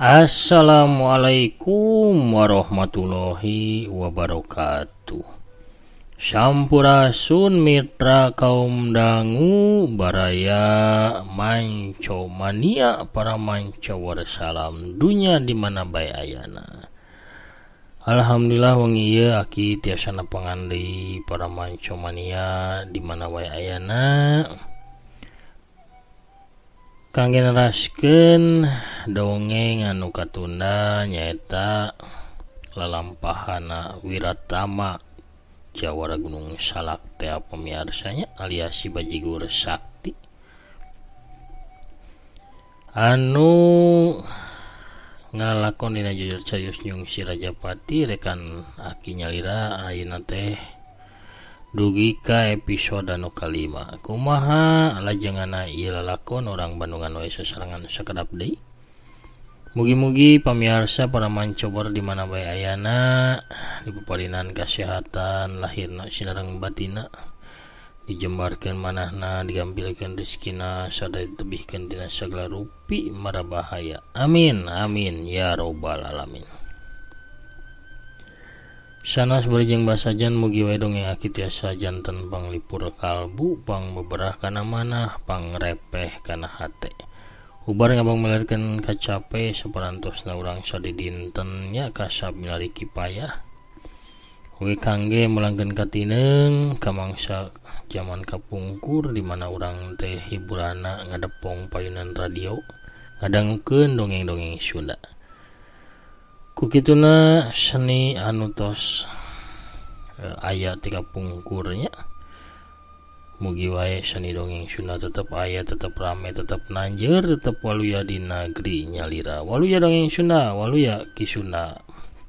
Assalamualaikum warahmatullahi wabarakatuh. Sampurasun mitra kaum dangu baraya manco mania para manco warsalam dunya di mana bae ayana. Alhamdulillah wengi ieu aki tiasa nepangan deui para manco mania di mana wae ayana. Kangge neraskeun dongeng anu katunda nyaeta lalampahana Wiratama Jawara Gunung Salak teh pamiarsanya alias si Bajigur Sakti anu ngalakon dina jujur carios nyung si Rajapati rekan aki nyalira ayeuna teh dugi ka episode anu kalima. Kumaha lajengana ieu lalakon urang Bandungan wae sasarengan sakedap deui. Mugi-mugi pamiarsa para mancobar di mana bae ayana dipaparinan kasehatan lahirna sinareng batina, dijembarkeun manahna, digampilkeun rezekina, sadaya ditebihkeun tina sagala rupi mara bahaya. Amin amin ya robbal alamin. Sanas bari jeung basajan mugi wae dongeng aki tiasa janten panglipur kalbu, pangbeberah kana manah, pangrepeh kana hate. Ubar ngabang melerkeun kacape saparantosna urang sadidinten nya kasab milari kipayah. We kangge melangkeun katineung ka mangsa jaman kapungkur di mana urang teh hiburanna ngadepong payunan radio ngadangukeun dongeng-dongeng Sunda. Kukituna seni anu tos aya ti kapungkurnya. Mugi wae seni dongeng Sunda tetep aya, tetep rame, tetep nanjeur, tetep waluya di nagri nyalira. Waluya dongeng Sunda, waluya Ki Sunda.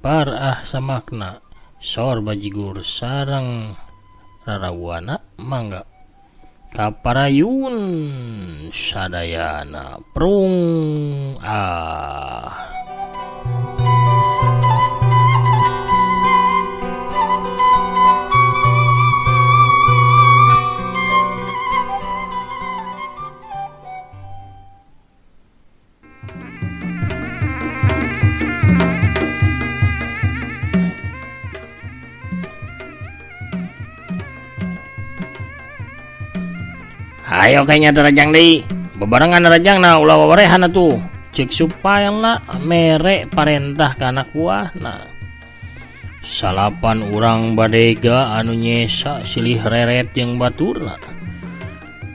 Par ah samakna sor bajigur sareng rarawana mangga kaparayun sadayana prung ah. Ayo kayaknya terajang deui. Bebarengan rajang na ulah wawarehan atuh. Cek supaya mere parentah ka anak buahna. Salapan urang badega anu nyesa silih reret jeung baturna.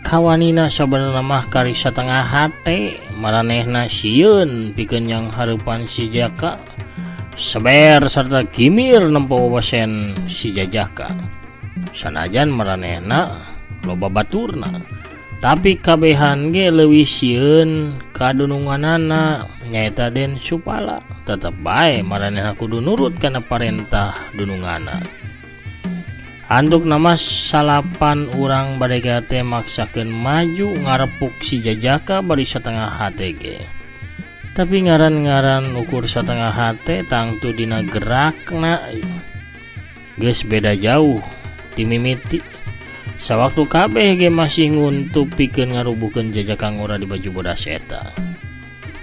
Kawanina sabenerna mah kari satengah hate, maranehna sieun pikeun yang hareupan si Jaka. Seber serta kimir nempo wawasen si Jajaka. Sanajan maranehna loba baturna. Tapi kabehan ge leuwih sieun kadununganana nyaeta Den Supala. Tetep bae maranehna kudu nurut kana parentah dunungana. Anduk nama salapan urang badega teh maksakeun maju ngarepuk si Jajaka bari satengah hate ge. Tapi ngaran-ngaran ukur satengah hate tangtu dina gerakna geus beda jauh ti mimiti. Sawaktu kabeh ge masih nguntup pikeun ngarubuhkeun Jajaka ngora di baju bodas eta.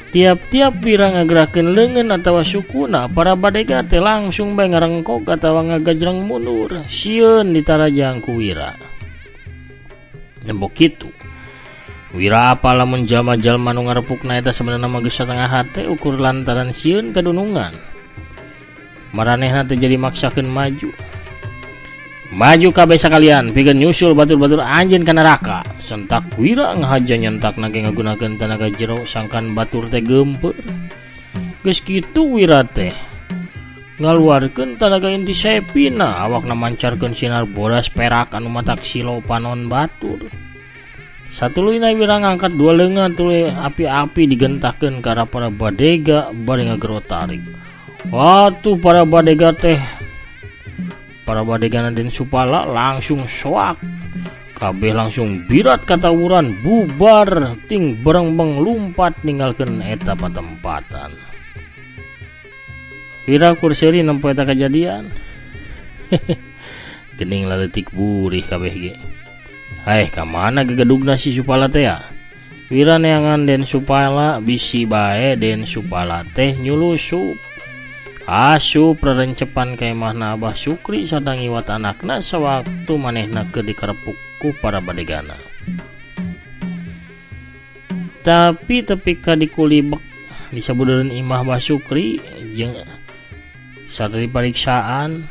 Tiap-tiap Wira ngagerakeun leungeun atawa sukuna, para badega teh langsung bae ngarengkok atawa ngagajreng mundur, sieun ditarajang ku Wira. Nembo kitu. Wira apa lamun jalma-jalma nu ngarepukna eta sabenerna mah geus satengah hate ukur lantaran sieun kadunungan. Maranehna teh jadi maksakeun maju. Maju kabeh sakalian pikeun nyusul batur-batur anjeun ka neraka. Sentak Wira ngahaja nyentakna ge ngagunakeun tanaga jero sangkan batur teh geumpeur. Geus kitu Wira teh ngaluarkeun tanaga inti sepina, awakna mancarkeun sinar bodas perak anu matak silo panon batur. Satuluyna Wira ngangkat dua leungeun tuluy api-api digentakkeun ka arah para badega bari ngagero tarik. Watuh para badega teh para badegana Den Supala langsung soak. Kabeh langsung birat katawuran bubar ting berengbeng lumpat ninggalkeun eta patempatan. Wira kur seuri nempo eta kajadian. Geuning laleutik burih kabeh ge. Haeh ka mana gegedugna si Supala teh ya? Wira neangan Den Supala bisi bae Den Supala teh nyulusup. Asup rerencepan ka imahna Abah Sukri sarta ngiwat anakna sawaktu manehna keur dikerepuk ku para badegana. Tapi tepi ka dikulibek di sabudeureun imah Abah Sukri jeung sarta dipariksaan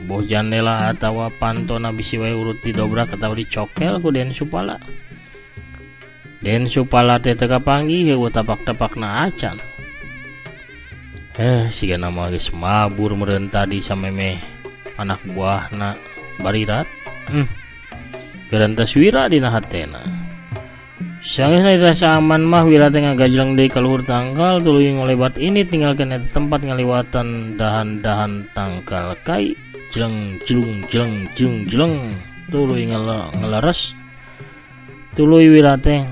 boh jandela atawa pantona bisi wae urut didobrak atawa dicokel ku Den Supala. Den Supala teh teu kapanggih heueuh tapak-tapakna acan. Sigana mah geus mabur meureun tadi samemeh anak buahna barirat. Gerentas Wira dina hatena. Sangeusna dirasa aman mah Wira teh ngagajleng deui ka luhur tangkal tuluy ngolebat ini tinggalkeun eta tempat ngaliwatan dahan-dahan tangkal kai jleng jlung jleng jlung jleng tuluy ngeleres. Tuluy Wira teh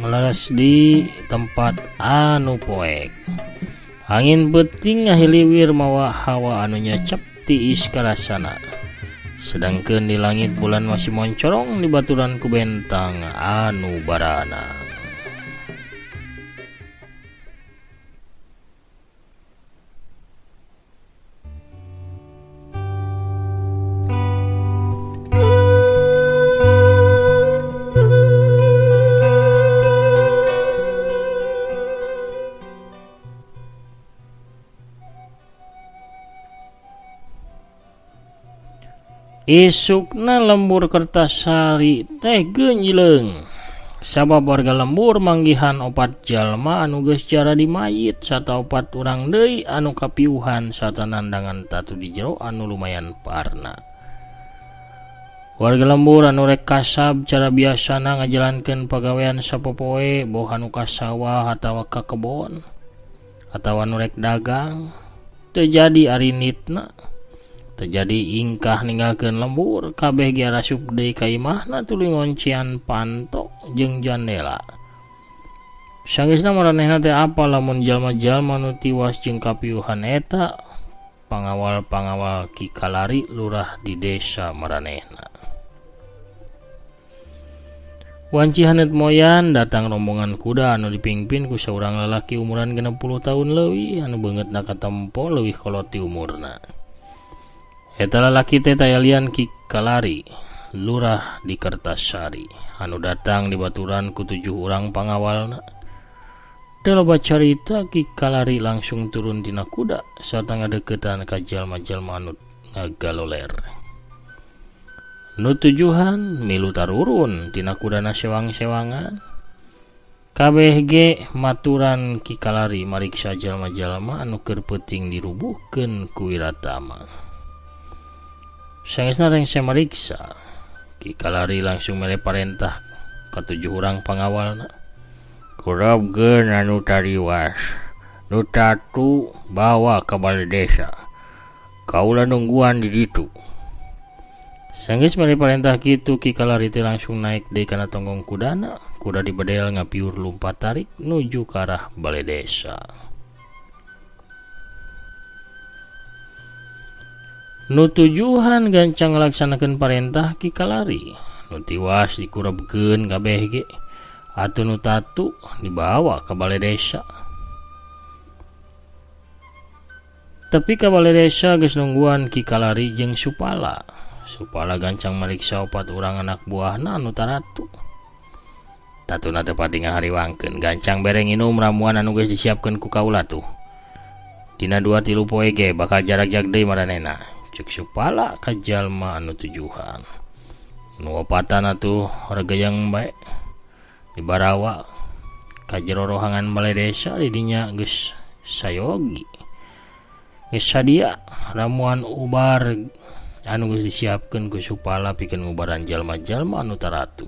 ngeleres di tempat anu poek. Angin peuting ngahiliwir mawa hawa anu nyecep tiis karasana. Sedangkeun di langit bulan masih moncorong di baturan ku bentang anu barana. Isukna lembur Kertasari teh geunjleung. Sabab warga lembur manggihan opat jalma anu geus jaradi mayit sarta opat urang deui anu kapiuhan sarta nandangan tatu di jero anu lumayan parna. Warga lembur anu rek kasab cara biasana ngajalankeun pagawean sapopoe boh anu ka sawah atawa ka kebon atawa anu rek dagang teu jadi arinitna. Terjadi ingkah ninggalkeun lembur kabeh ge arasup deui ka imahna tuluy ngoncian panto jeung jandela. Sanggeusna maranehna teh apa lamun jalma-jalma nu tiwas jeung kapiuhan eta pangawal-pangawal Ki Kalari lurah di desa maranehna. Wanci haneut moyan datang rombongan kuda anu dipingpin ku saurang lalaki umuran 60 tahun leuwih anu beungeutna katempo leuwih kolot ti umurna. Eta lalaki teh tayalian Ki Kalari, lurah di Kertasari, anu datang dibaturan ku 7 urang pangawalna. Teu loba carita Ki Kalari langsung turun tina kuda sarta ngadeukeutan ka jalma-jalma anu ngagaloler. Nu tujuhan milu tarurun tina kudana sewang-sewangan. Kabeh ge maturan Ki Kalari mariksa jalma-jalma anu keur peuting dirubuhkeun ku Wiratama. Sangesna rengse mariksa, Ki Kalari langsung mere parentah ka 7 urang pangawalna. Kurabkeun anu tariwas, nu tatu bawa ka balai desa. Kaula nungguan di ditu. Sanggeus mere parentah kitu, Ki Kalari teh langsung naik deui kana tonggong kudana. Kuda dibedel ngapiur lumpat tarik nuju ka arah balai desa. Nu tujuhan gancang ngalaksanakeun parentah Ki Kalari, nu tiwas dikurebkeun kabeh ge, atuh nu tatu dibawa ka balai desa. Tapi ka balai desa geus nungguan Ki Kalari jeung Supala. Supala gancang mariksa opat urang anak buahna anu taratu. Tatuna teu pati ngahariwangkeun, gancang bere nginum ramuan anu geus disiapkeun ku kaula tuh. Dina 2-3 poe ge bakal jarak-jak deui maranehna. Cek Supala ka jalma anu tujuhan. Nu opatan atuh regeyang bae dibarawa ka jero rohangan balai desa di dinya geus sayogi. Geus sadia ramuan ubar anu geus disiapkeun ku Supala pikeun ngubaran jalma-jalma anu taratu.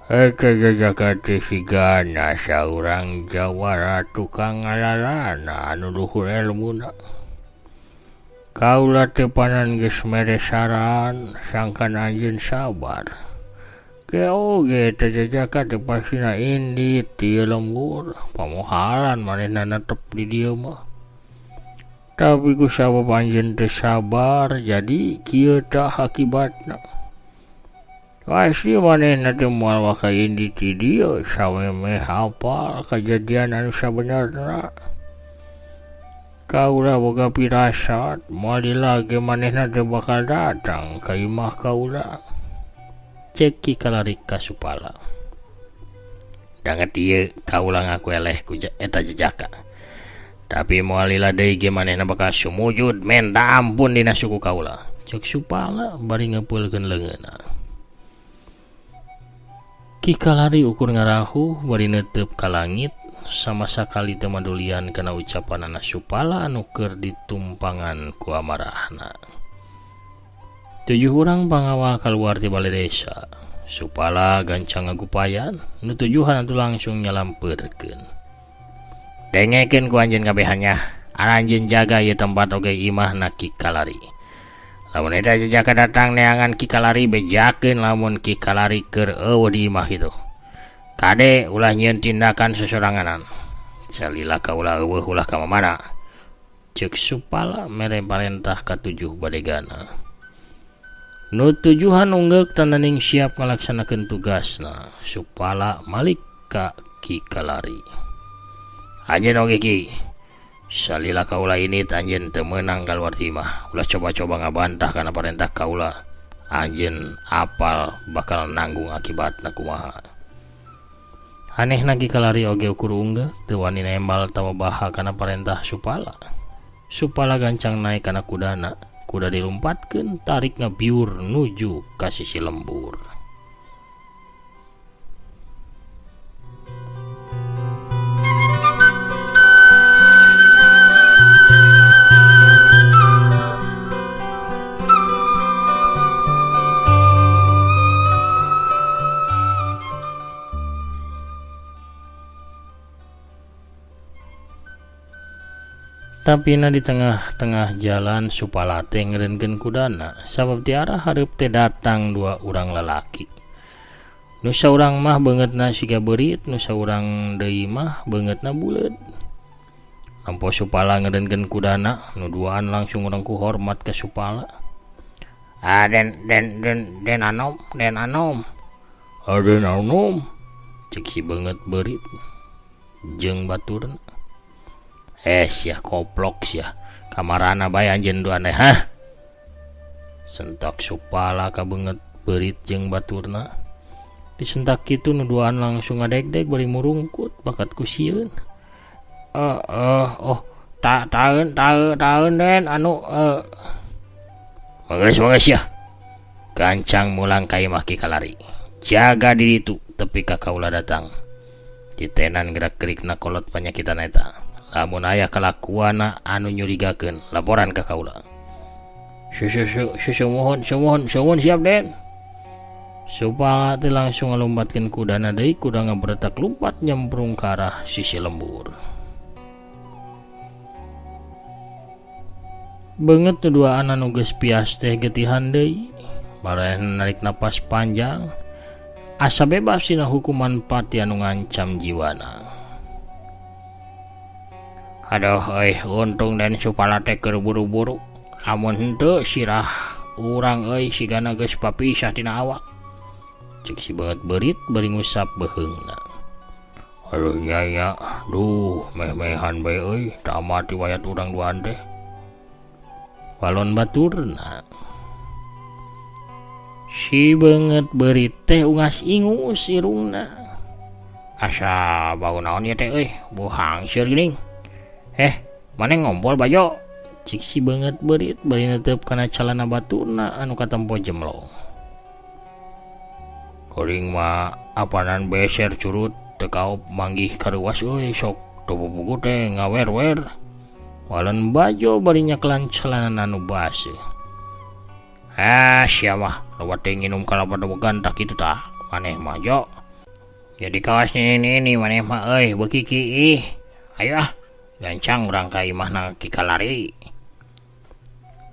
Eta jajaka teh sigana saurang jawara tukang ngalalana anu luhur elmuna. Kaula teh panan geus mere saran sangkan anjeun sabar. Ke oge teh jajaka teh pasina indit di lembur, pamoharan manehna netep di dieu mah. Tapi ku sabab anjeun teh sabar jadi kieu tah akibatna. Pasti manehna teh moal waka indi ti dieu samemeh apal kajadian anu sabenerna. Kaula boga pirasat moal lila ge manehna teh bakal datang ka imah kaula. Cek Ki Kalari ka Supala. Danget ieu kaula ngaku eleh ku eta jejaka. Tapi moal lila deui ge manehna bakal sumujud menta ampun dina suku kaula. Cek Supala bari ngepeulkeun leungeunna. Ki Kalari ukur ngarahuh bari neuteup ka langit sama sakali teu madulian kana ucapanana Supala anu keur ditumpangan ku amarahna. 7 urang pangawal kaluar ti bale desa. Supala gancang ngagupayan, nu tujuhan atuh langsung nyalampeurkeun. Dengekeun ku anjeun kabehannya, aranjeun jaga ieu tempat oge imahna Ki Kalari. Lamun eta jejaka datang neangan Ki Kalari bejakeun lamun Ki Kalari keur eueuh di imah kitu. Kade ulah nyieun tindakan sesoranganan. Salila kaula eueuh ulah ka mamana. Ceuk Supala mere parentah ka 7 badegana. Nu tujuhan unggeuk tananing siap ngalaksanakeun tugasna. Supala malik ka Ki Kalari. Anjeun oge Ki. Salila kaula ini anjeun teu meunang kaluar ti imah. Ulah coba-coba ngabantah kana parentah kaula. Anjeun apal bakal nanggung akibatna kumaha. Anehna Ki Kalari oge ukur unggeuh teu wani nembal tawa baha kana parentah Supala. Supala gancang naik kana kudana. Kuda dilumpatkeun tarik ngabiur nuju ka sisi lembur. Tapina di tengah-tengah jalan Supala teh ngeureunkeun kudana sabab ti arah hareup teh datang 2 urang lalaki. Nu saurang mah beungeutna siga beurit, nu saurang deui mah beungeutna buleud. Nampo Supala ngeureunkeun kudana, nu duaan langsung urang ku hormat ka Supala. Ah den den den den anom, den anom. Ah den anom. Cek si beungeut beurit jeung baturna. Sia koplok sia. Kamarana bae anjeun duaan teh, hah? Sentak Supala ka beungeut beurit jeung baturna. Disentak kitu nu duaan langsung ngadegdeg bari murungkut bakat ku sieun. Oh, ta taeun taeun taeun den anu Manggeus sia. Gancang mulang ka imah Ki Kalari. Jaga diri tu tepi ka kaula datang. Ditenan gerak-gerikna kolot panyakitan eta. Lamun aya kalakuana anu nyurigakeun, laporan ka kaula. Sumuhun siap den. Supala teh langsung ngalumbatkeun kudana deui, kuda ngabretak lumpat nyemprung ka arah sisi lembur. Beungeut nu duaan anu geus pias teh getihan deui, marehna narik napas panjang, asa bebas tina hukuman pati anu ngancam jiwana. Aduh euy, untung den Supala teh keur buru-buru. Lamun henteu sirah urang euy sigana geus papisah tina awak. Cek si beungeut beurit bari ngusap beuheungna. Aduh nya, duh meh-mehan bae euy, tamat riwayat urang duaan teh. Walon baturna. Si beungeut beurit teh ungas ingus irungna. Asa bau naon ieu teh euy, bau hangseur geuning. Maneh ngompol bajo. Cik si beungeut beurit bari neteup kana calana baturna anu katempo jemlong. Kuring mah apanan beser curut teu kaop manggih karuas euy sok teu bubugu teh ngawer-wer. Walon bajo bari nyaklan celana anu baseuh. Ah sia mah loba teh nginum kalapa debegan tak kitu tah maneh mah jo. Jadi kawas nini maneh mah euy beuki kiih. Ayo ah gancang urang ka imahna Ki Kalari.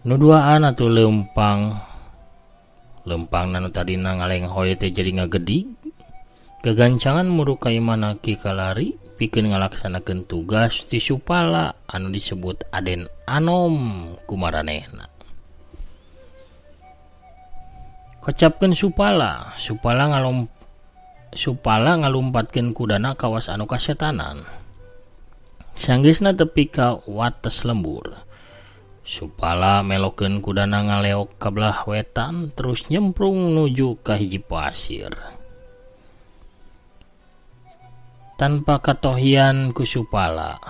Nu duaan atuh leumpang. Leumpangna nu tadina ngalenghoy teh jadi ngagedig. Gagancangan muruk ka imahna Ki Kalari pikeun ngalaksanakeun tugas ti Supala anu disebut Aden Anom kumaranehna. Kocapkeun Supala, Supala ngalumpatkeun kudana kawas anu kasetanan. Sanggeusna tepi ka wates lembur. Supala melokeun kudana ngaleok ka belah wetan terus nyemprung nuju ka hiji pasir. Tanpa katohian ku Supala,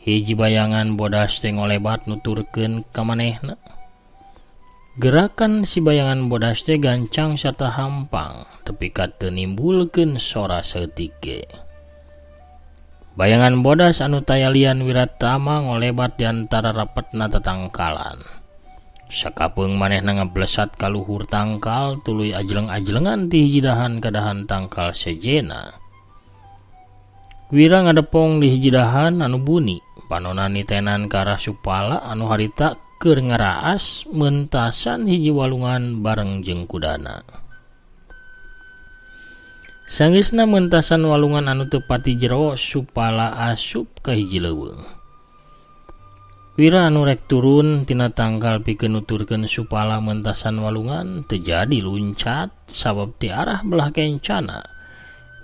hiji bayangan bodas teh ngolebat nuturkeun ka manehna. Gerakan si bayangan bodas teh gancang sarta hampang tepi ka teu nimbulkeun sora saeutik ge. Bayangan bodas anu tayalian Wiratama ngolebat di antara rapetna tatangkalan. Sakapeung manehna ngablesat ka luhur tangkal tuluy ajleng-ajlengan ti hiji dahan ka dahan tangkal sejena. Wira ngadepong di hiji dahan anu buni, panona nitenan ka arah Supala anu harita keur ngaraas mentasan hiji walungan bareng jeung kudana. Sanggeusna mentasan walungan anu teu pati jero, Supala asup ka hiji leuweung. Wira anu rek turun tina tangkal pikeun nuturkeun Supala mentasan walungan teu jadi luncat sabab ti arah belah kencana.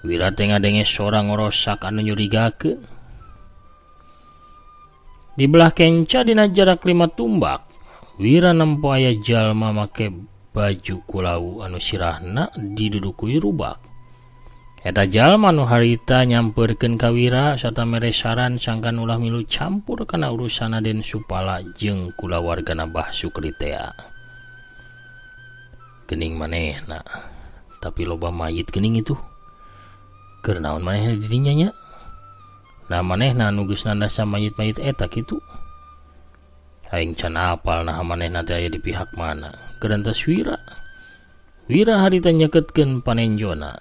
Wira teh ngadenge sora ngorosak anu nyurigakeun. Di belah kenca dina jarak 5 tumbak, Wira nempo aya jalma make baju kulawu anu sirahna didudukui rubak. Eta jalma nu harita nyampeurkeun ka Wira sarta mere saran sangkan ulah milu campur kana urusana Den Supala jeung kulawargana Bah Sukri tea. Geuning manehna, tapi loba mayit geuning itu. Keur naon manehna di dinya nya? Nah manehna nu geus nandasa mayit-mayit eta kitu. Aing can apal naha manehna teh aya di pihak mana. Gerentas Wira. Wira harita nyeketkeun panenjona.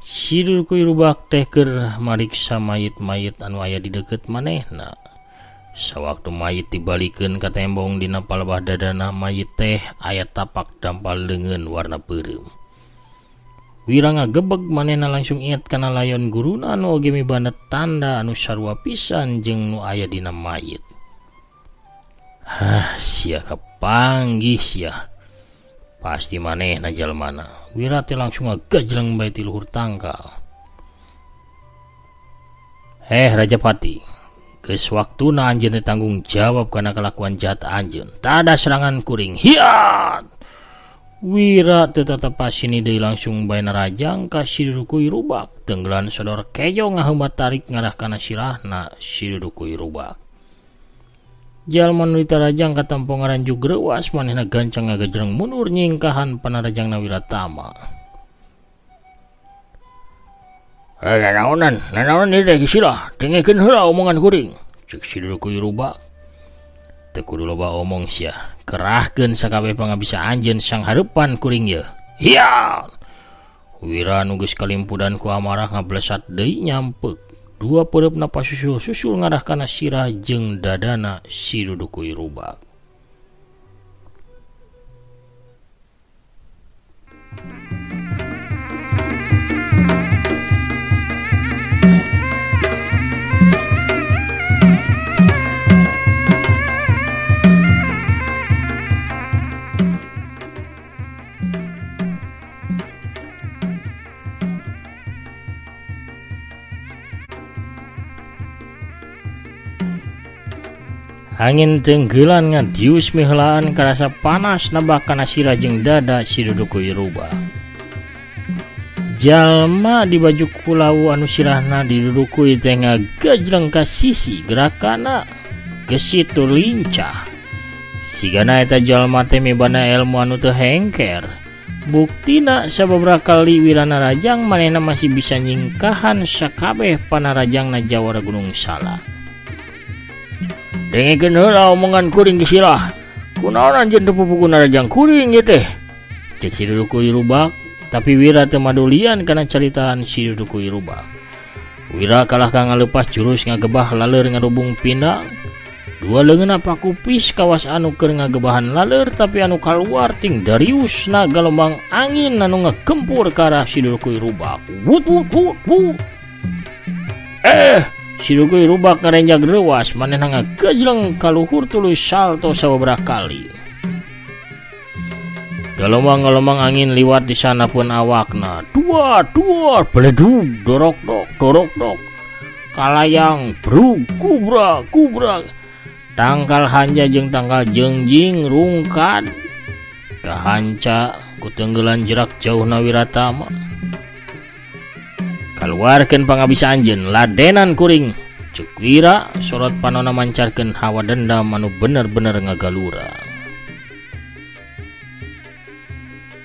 Si Dukui Rubak teh keur mariksa mayit-mayit anu aya di deukeut manehna. Sawaktu mayit dibalikeun ka tembong dina palebah dadana mayit teh aya tapak dampal leungeun warna peureum. Wira ngagebeg manehna langsung inget kana layon guruna anu oge mibanda tanda anu sarua pisan jeung nu aya dina mayit. Hah, sia kapanggih sia. Pasti manehna jalmana. Wira teh langsung ngagajleng bae ti luhur tangkal. Rajapati, geus waktuna anjeun teh tanggung jawab kana kalakuan jahat anjeun. Tada serangan kuring. Hiat! Wira teu tepas sini deui langsung bae narajang ka si Dukui Rubak. Tenggelan sodor kejo ngaheumat tarik ngarah kana sirahna si Dukui Rubak. Jalma nu ditarajang katampo ngaranjug reuas manehna gancang ngagejreng mundur nyingkahan panarajangna Wiratama. Nanaonan, nanaonan ieu teh sila, dengekeun heula omongan kuring. Ceuk si Dukui Rubak. Teu kudu loba omong sia, kerahkeun sakabeh pangabisa anjeun sanghareupan kuring ieu. Hiya! Wira nu geus kalimpudan ku amarah ngablesat deui nyampek. Dua peureupna pasusul-susul ngarah kana sirah jeung dadana si Dudukui Rubak. Angin tenggelan ngadius miheulaan karasa panas nabak kana sirah jeung dada si Dudukui Rubak. Jalma di baju kulawu anu sirahna didudukui teh ngagajleng ka sisi gerakana gesit tur lincah. Sigana eta jalma teh mibana ilmu anu teu hengker. Buktina sababaraha kali Wira narajang manehna masih bisa nyingkahan sakabeh panarajangna Jawara Gunung Salak. Dengekeun heula omongan kuring ge sirah. Kunaon anjeun teu pupuku narajang kuring ieu teh? Cek si Dudukui Rubak, tapi Wira teu madulian kana caritaan si Dudukui Rubak. Wira kalah ka ngaleupas jurus ngagebah laleur ngarubung pindang. Dua leungeunna pakupis kawas anu keur ngagebahan laleur tapi anu kaluar ting dariusna galombang angin anu ngagempur ka arah si Dudukui Rubak. Wut wut wut wut. Si Dukui Rubak ngarenjag reuas manehna ngagejleng ka luhur tuluy salto sababaraha kali. Gelombang-gelombang angin liwat di sana pun awakna. Dua, dua, beledug, dorok dok, dorok dok. Kalayang, brug, kubra, kubra. Tangkal hanja jeung tangkal jengjing rungkad. Kahanca ku tenggelan jarak jauhna Wiratama. Kaluarkeun pangabisa anjeun ladenan kuring. Cek Wira sorot panona mancarkeun hawa dendam anu bener-bener ngagalura.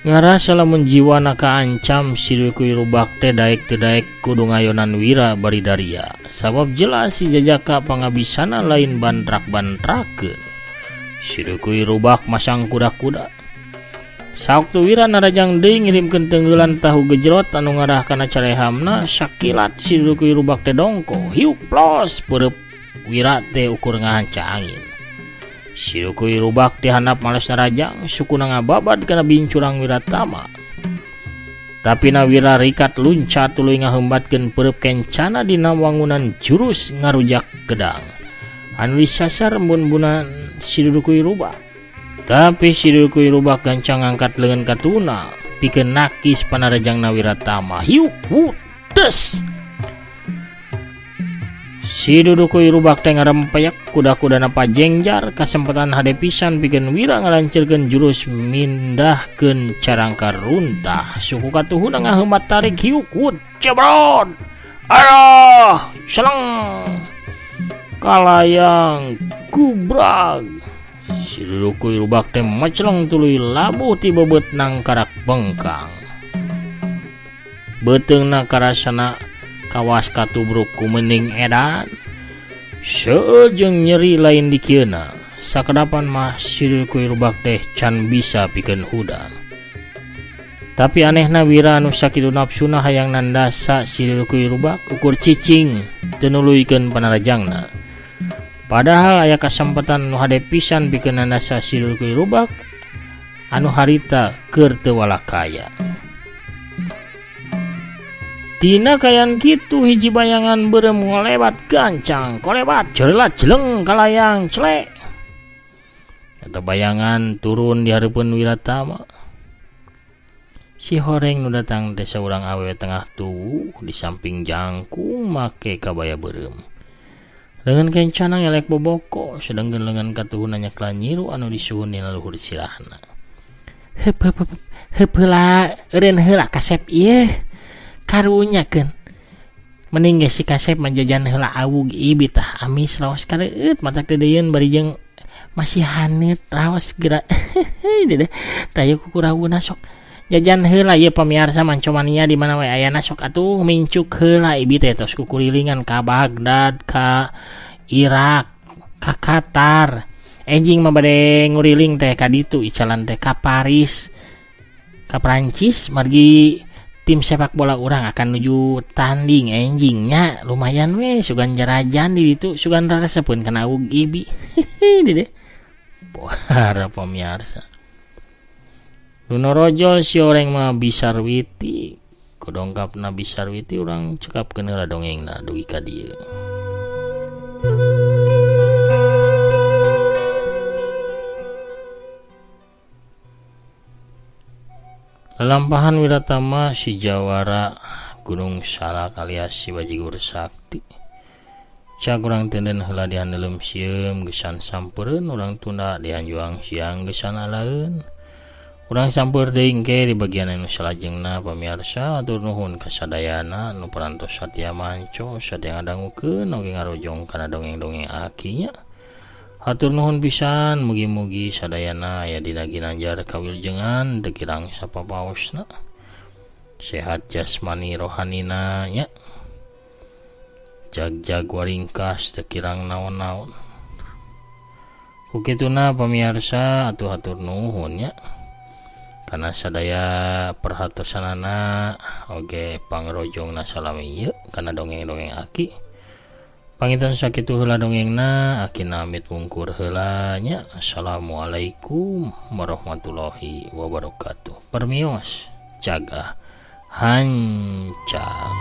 Ngarasa lamun jiwana kaancam si Dukui Rubak teh daek teu daek kudu ngayonan Wira bari daria. Sabab jelas si jajaka pangabisana lain bantrak-bantrakeun. Si Dukui Rubak masang kuda-kuda. Sawaktu Wira narajang deui ngirimkeun tenggelan tahu gejrot anu ngarah kana carehamna, sakilat si Dukui Rubak teh dongko, hiuk plos peureub Wira teh ukur ngahanca angin. Si Dukui Rubak teh handap males narajang, sukuna ngababad kana bincurang Wiratama. Tapi na Wira rikat luncat tuluy ngahembatkeun peureub kencana dina wangunan jurus ngarujak gedang. Anu disasar embun-embunan si Dukui Rubak. Tapi si Dukui Rubak gancang ngangkat leungeun katuna pikeun nakis panarajangna Wiratama. Hiuk des. Si Dukui Rubak teh ngarempeyak kuda-kudana pajengjar kasempatan hade pisan pikeun Wira ngalanceurkeun jurus mindahkeun carangka runtah. Suku katuhuna ngaheumat tarik hiuk jebrot. Aduh, seleng. Kalayang gubrag. Si Dukui Rubak teh maceleng tuluy labuh ti bebeut nangkarak bengkang. Beuteungna karasana kawas katubruk ku mending edan. Seueur jeung nyeri lain dikieuna. Sakedapan mah si Dukui Rubak teh can bisa pikeun hudang. Tapi anehna Wira anu sakitu nafsuna hayang nandasa si Dukui Rubak ukur cicing teu nuluykeun panarajangna. Padahal aya kasempatan nu hade pisan pikeun nandasa si Dukui Rubak anu harita keur teu walakaya. Dina kayan kitu hiji bayangan beureum ngolebat gancang, kolebat jerelat jeleng kalayang celek. Eta bayangan turun di hareupeun Wiratama. Si horeng nu datang teh saurang awewe tengah tuwuh di samping jangkung make kabaya beureum. Leungeun kencana ngelek boboko, sedengkeun leungeun katuhuna nyekla nyiru anu disuhun dina luhur sirahna. Heup heup heup heup heula, eureun heula kasep ieu. Karunya keun. Mending ge si kasep manjajan heula awug ibi tah amis raos kareueut matak deudeuyeun bari jeung masih haneut raos geura. Deudeuh tayu kukurawuna sok. Jajan heula ieu pamiarsa Mancomania di mana we ayana sok atuh mincuk heula ibi teh tos kukurilingan ka Baghdad, ka Irak, ka Qatar. Enjing mah bade nguriling teh ka ditu icalan teh ka Paris, ka Prancis margi tim sepak bola urang akan nuju tanding enjingnya lumayan we sugan jarajan di ditu sugan raresepeun kana awug ibi. Deudeuh. Pohara pamiarsa. Nunorojo si oreng mah Bisarwiti, kudongkapna Bisarwiti urang cekapkeun heula dongengna dugi ka dieu. Lalampahan Wiratama si jawara Gunung Salak alias si Bajigur Sakti. Cak urang tenden heula dihandelem sieum gesan sampereun urang tunda dihanjuang siang gesan alaeun. Urang sampeur deui engke di bagian anu salajengna pamiarsa atur nuhun kasadayana nu parantos satia manco satia ngadangukeun oge ngarojong kana dongeng-dongeng akinya. Hatur nuhun pisan mugi-mugi sadayana aya dina ginanjar kawiljengan teu kirang sapapaosna. Sehat jasmani rohanina nya. Jag-jag waringkas teu kirang naon-naon. Ku kituna pamiarsa atuh hatur nuhun nya. Kana sadaya perhatosanana oge pangrojongna salami ieu kana dongeng-dongeng aki. Panginten sakitu heula dongengna aki namit wungkur heula nya. Assalamualaikum warahmatullahi wabarakatuh. Permios jaga hancang.